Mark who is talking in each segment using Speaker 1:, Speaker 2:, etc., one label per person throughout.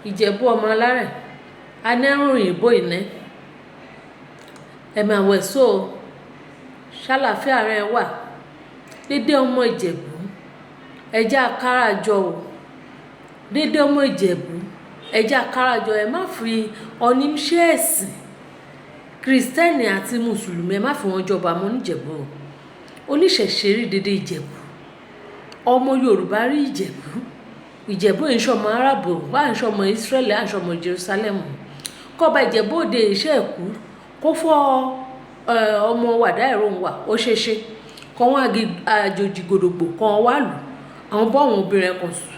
Speaker 1: Ìjẹ̀bú ọmọ alárẹ̀, anẹ́rùn òyìnbó ìnẹ́. Ẹ máa wẹ̀ só o, ṣàlàáfíà rẹ wà. Dédé ọmọ Ìjẹ̀bú, ẹ jẹ́ á kárajọ o. Dédé ọmọ Ìjẹ̀bú, ẹ jẹ́ á kárajọ. Ẹ má fi oníṣẹ́ ẹ̀sìn Krìstẹ́nì àti Mùsùlùmí, ẹ má fi wọ́n jọba mọ́ níjẹ̀bú o. Oníṣẹ̀ṣe rí dédé Ìjẹ̀bú. Ọmọ Yorùbá rí Ìjẹ̀bú. Ìjẹ̀bú ì ṣọmọ Áràbù, à ń ṣọmọ Ísírẹ́lì, à ń ṣọmọ Jerúsálẹ́mù. Kọ́ba Ìjẹ̀bú Òde iṣẹ́ ẹ̀kú, kó fọ́ ọmọ wàdá ẹ̀rọ wà, ó ṣe é ṣe. Kọ́ wọn àjòjì gòdògbò kan wá lù, àwọn bọ́ àwọn obìnrin kan sùn.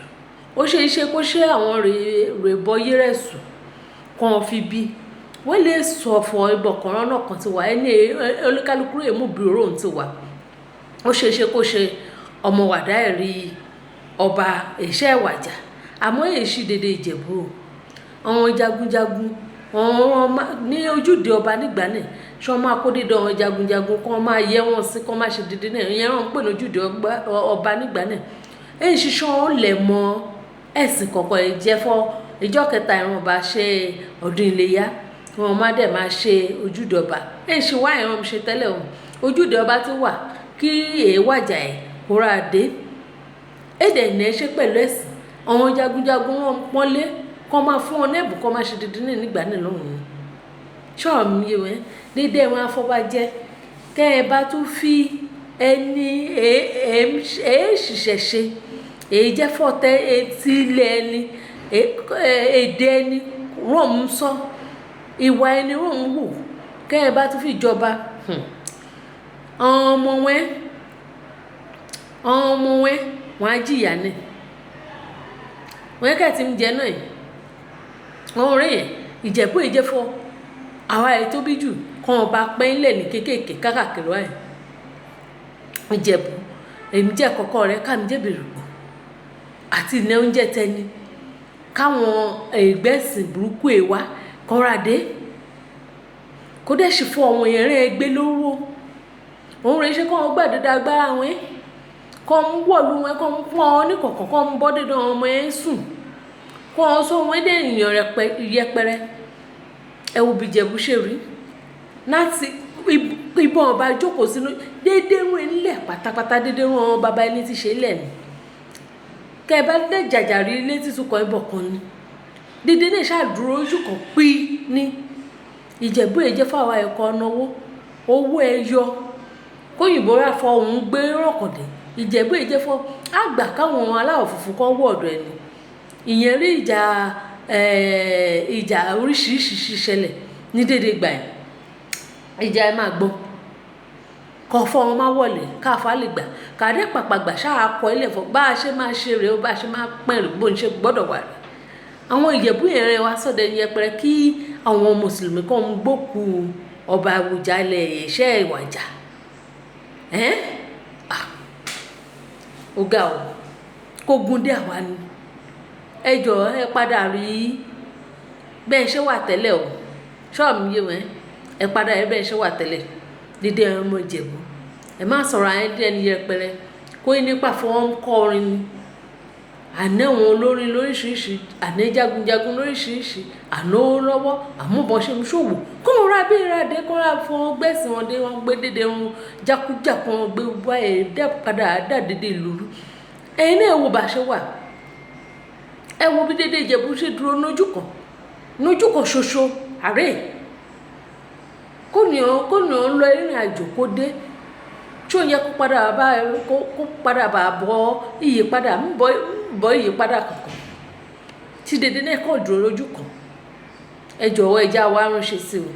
Speaker 1: Ó ṣe é ṣe kó ṣe àwọn rè bọ́ yérẹ̀ sùn kan fi bí. Wọ́n lè sọ fún ibọ̀ kan rán kan ti wà, ẹni olúkálùkù rè mú bí òun ti wà. Ó ṣe é ṣe kó ṣe ọmọ wàdá ẹ̀rí ọba ìṣẹ́ ìwàjà. Àmọ́ èyí sì dédé Ìjẹ̀bú o. Àwọn jagunjagun, àwọn ní ojúde ọba nígbà náà, ṣé wọ́n máa kó dédé àwọn jagunjagun kí wọ́n máa yẹ wọ́n sí, kí wọ́n máa ṣe dédé náà. Ìyẹn wọ́n ń pè ní ojúde ọba nígbà náà. Èyí sì ṣe wọ́n lẹ̀ mọ́ ẹ̀sìn kọ̀ọ̀kan ẹ jẹ́ fọ́. Ìjọ kẹta ìran ọba ṣe ọdún iléyá, wọ́n má dẹ̀ máa ṣe ojúde ọba. Èyí sì wá ìran ṣe tẹ́lẹ̀ o. Ojúde ọba tí wà kí èèwàjà ẹ̀ kó ra dé. Èdè ní ẹ ṣe pẹ̀lú ẹ̀sìn. Àwọn jagunjagun wọ́n ń pọ́nlé, kí wọ́n máa fún wọn ní ẹ̀bùn, kí wọ́n máa ṣe dédé náà nígbà náà lọ́hùn-ún. Ṣọ́ mi yé wẹ́, dédé wọn afọbajẹ. Tẹ́ ẹ bá tún fi ẹni ẹ ṣìṣẹ́ ṣe, èyí jẹ́ fọ́tẹ́ etí ilẹ̀ ẹni, èdè ẹni wọ́n ń sọ, ìwà ẹni wọ́n ń wù. Kẹ́ ẹ bá tún fi jọba, àwọn ọmọ wẹ́n, wọ́n á jìyà ni. Wọ́n kẹ́ ti ń jẹ náà yìí. Àwọn ọ̀rẹ́ yẹn, Ìjẹ̀bú yìí jẹ́ fọ́. Àwa èyí tó bí jù kọ́ ọba pẹ́ńlẹ̀ ní kéékèèké káàkiri wáyé. Ìjẹ̀bú, èmi jẹ́ kọ́kọ́ rẹ̀ ká mi jẹ́ bèrègbò àti ilé oúnjẹ tẹni. Káwọn ẹgbẹ́sìn burúkú è wá kọ́ra dé. Kó dẹ̀ sì fún àwọn èèyàn rẹ̀ gbé lówó. Òun rẹ̀ ṣe kó wọn gbà dédé agbára wọn, kó ń wọ̀lú wọn, kó ń pọ́n wọn ní kọ̀ọ̀kan, kó ń bọ́ dédé àwọn ọmọ yẹn sùn. Kó wọn sọ wọn dé ènìyàn yẹpẹrẹ. Ẹ wo bí Ìjẹ̀bú ṣe rí. Láti ìbọn ọba jókòó sínú dédé rún ilẹ̀ pátápátá, dédé rún àwọn baba ẹni tí ṣe lẹ̀ ni. Kẹ́ ẹ bá dé jàjàrí ilé títún kan ibọ̀ kan ni. Dédé náà ṣàdúró ojú kan pí ní. Ìjẹ̀bú yìí jẹ́ fún àwa ẹ̀kọ́ ọ̀nà owó, owó ẹyọ. Kóyìnbó rà fọ òun gbé rọ̀kọ̀dẹ̀. Ìjẹ̀bú yìí jẹ́ fún àgbà káwọn aláwọ̀ funfun kan wọ̀ ọ̀dọ̀ ẹni. Ìyẹn rí ìjà, ìjà oríṣiríṣi ṣẹlẹ̀ ní dédé ìgbà yẹn. Ìjà ẹ máa gbọ́. Kọ́ fọ́ wọn máa wọlé, ká fà lè gbà. Ká dé pàpà gbà ṣá kọ ilẹ̀ fún bá ṣe máa ṣe rè ó, bá ṣe máa pẹ́rù bó ń ṣe gbọ́dọ̀ wà rè. Àwọn Ìjẹ̀bú yẹn rẹ̀ wá sọ̀dẹ̀ yẹpẹrẹ kí àwọn Mùsùlùmí kan ń gbókù ọba Awùjalẹ̀ iṣẹ́ ìwàjà. Ẹ́n? Ah! Ó ga o. Kó gun dé àwa ni. Ẹ jọ̀ọ́ ẹ padà rí bẹ́ẹ̀ ṣe wà tẹ́lẹ̀ o. Ṣọ́ mi yé wẹ́, ẹ padà rí bẹ́ẹ̀ ṣe wà tẹ́lẹ̀. Dédé ọmọ Ìjẹ̀bú. Ẹ má sọ̀rọ̀ ayé dé ẹni yẹpẹrẹ. Kó nípa fún wọn kọrin ni. Àná àwọn olórin lóríṣiríṣi, àná jagunjagun lóríṣiríṣi, àná owó lọ́wọ́, àmúbọ̀n ṣe ń ṣòwò. Kó wọn ra bí ìrádé, kó ra fún wọn gbẹ́sìn wọn dé, wọ́n gbé dédé wọn jákújàkú wọn gbé wá ẹ̀ dá padà dá dédé ìlú rú. Ẹ̀yin náà wo bá ṣe wà. Ẹ wo bí dédé Ìjẹ̀bú ṣe dúró lójú kan, lójú kan ṣoṣo, àárẹ̀. Kó ní ó lọ ìrìnàjò kó dé. Ṣé ó yẹ kó padà bá, kó padà bá bọ́ ìyípadà, ń bọ́ ìyípadà kankan. Tí dédé náà kàn dúró lójú kan. Ẹ jọ̀wọ́ ẹ já wa ránṣẹ́ sí o.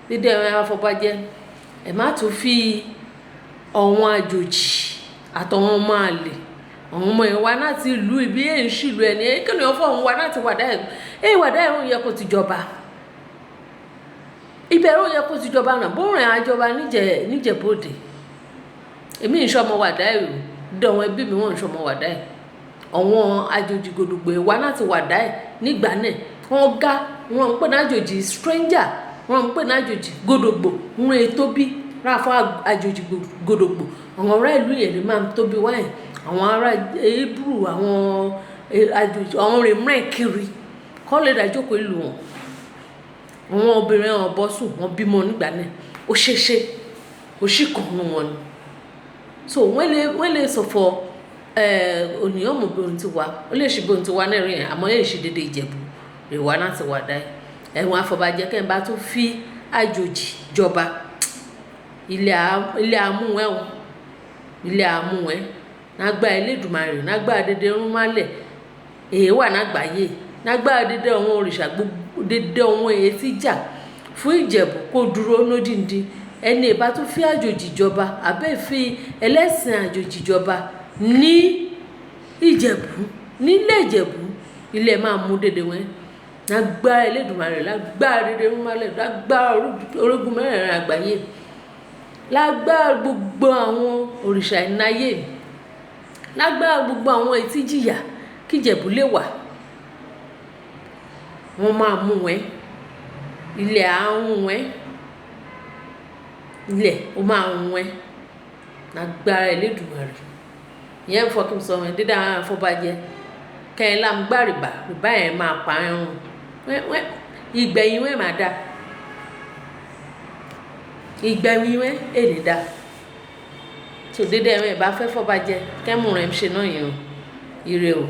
Speaker 1: Dédé ẹran afọbajẹ. Ẹ má tún fi àwọn àjòjì àtàwọn ọmọ àlè, àwọn ọmọ ẹ̀ wá láti ìlú ibi ẹ̀ ń ṣìlú ẹni. Kí ni wọ́n fọ́ òun wá láti wàdá ẹ̀? Ẹ wàdá ẹ̀ ń yẹ kó ti jọba. Ibẹ̀ ló yẹ kó ti jọba náà. Bó rìn àjọba níjẹ̀bú Òde. Èmi ń ṣọmọ wàdá ẹ̀ o. Dídọ̀ àwọn ẹbí mi wọ́n ń ṣọmọ wàdá ẹ̀. Àwọn àjòjì gòdògbò wá láti wàdá ẹ̀ nígbà náà. Wọ́n ga, wọ́n ń pè ní àjòjì stranger, wọ́n ń pè ní àjòjì gòdògbò, wọ́n è tóbi. Rà fún àjòjì gòdògbò. Àwọn ará ìlú yẹn lè máa tóbi wáyé. Àwọn ará Hebrew, àwọn àjòjì, àwọn rè mìíràn kiri. Kọ́ lè dá jókòó ìlú wọn. Àwọn obìnrin wọn bọ́ sùn, wọ́n bímọ nígbà náà. Ó ṣeéṣe, ó sì kàn nù wọn ni. So wọ́n lè sọ fọ ònìyàn mọ̀ bí ohun ti wà, ó lè ṣe bí ohun ti wà náà rí yẹn, àmọ́ yẹn ṣe déédéé Ìjẹ̀bú rè wá láti wà dá ẹ̀wọ̀n afọbajẹ kẹ́ ń bá tún fi àjòjì jọba. Ilé amúwẹ́ o, ilé amúwẹ́ nágbá Elédùmarè, nágbá dédé rúnmálẹ̀ èé wà nágbáyé, nágbá dédé àwọn òrìṣà gbogbo, dédé àwọn èyí tí jà fún Ìjẹ̀bú kó dúró lódìndín. Ẹni ìbá tún fi àjòjì jọba àbẹ́ fi ẹlẹ́sìn àjòjì jọba ní Ìjẹ̀bú, nílé Ìjẹ̀bú, ilé máa mú dédé wọn lágbára Elédùmarè, lágbára dédé rúnmálẹ̀, lágbára orígun mẹ́rẹ̀ẹ̀rin àgbáyé, lágbára gbogbo àwọn òrìṣà ìnáyé, lágbára gbogbo àwọn etí jìyà kí Ìjẹ̀bú lè wà. Wọ́n máa mú wọn, ilẹ̀ á hún wọn, ilẹ̀ ó máa hún wọn lágbára Elédùmarè. Ìyẹn ń fọ kí n sọ wọn dídá àwọn afọbajẹ kẹ́hìn làm gbá rìbá rìbá yẹn máa pa ẹrun wẹ́n, ìgbẹ̀yìn wẹ́n máa dá, ìgbẹ̀yìn wẹ́n èlé dá. Tó dédé ẹ̀wọ̀n ìbá fẹ́ fọbajẹ kẹ́mù rẹ̀ ń ṣe náà yẹn o. Ire o.